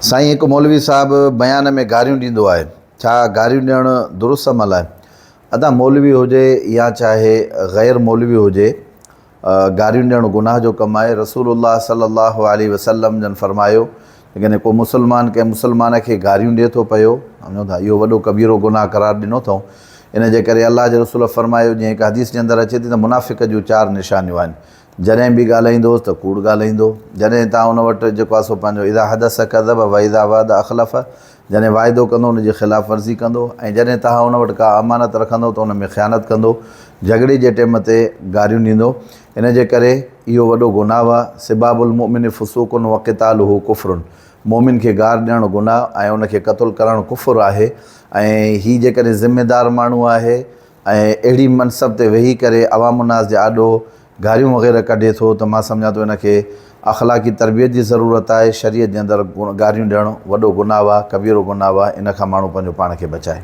سائين هڪ مولوي صاحب بيان ۾ گاريون ڏيندو آهي ڇا گاريون ڏيڻ درست عمل آهي؟ ادا مولوي هجي يا چاهي غير مولوي هجي گاريون ڏيڻ گناهه جو ڪم آهي رسول الله صلي الله عليه وسلم جن فرمايو جيڪڏهن ڪو مسلمان ڪنهن مسلمان کي گاريون ڏي ٿو پيو سمجهو ٿا اهو وڏو ڪبيرو گناهه قرار ڏنو اٿئون ان جي ڪري الله جي رسول فرمايو جيئن هڪ حديث جي اندر اچي ٿي ته منافق جون چار نشانيون آهن جڏهن به ڳالهائيندو هوس ته ڪوڙ ڳالهائيندو. جڏهن توهان ان وٽ جيڪو آهي سو پنهنجو اذا حدث ڪذب و اذا وعد اخلف جڏهن واعدو ڪندو ان جي خلاف ورزي ڪندو ۽ جڏهن توهان ان وٽ ڪا امانت رکندو ته ان ۾ خيانت ڪندو، جهڳڙي جي ٽيم تي گاريون ڏيندو. ان جي ڪري اهو وڏو گناهه آهي. سباب المؤمن فسوق وقتاله ڪفر مؤمن کي گار ڏيڻ گناهه ۽ ان کي قتل ڪرڻ ڪفر آهي ۽ هي جيڪڏهن ذميدار ماڻهو آهي ۽ اهڙي منصب تي ويهي ڪري عوام الناس جي آڏو گاريون وغيره ڪڍي ٿو ته مان سمجهان ٿو ان کي اخلاقي تربيت جي ضرورت آهي، شريعت جي اندر گاريون ڏيڻ وڏو گناهه آهي، ڪبيرو گناهه آهي، ان کان ماڻهو پنهنجو پاڻ کي بچائي.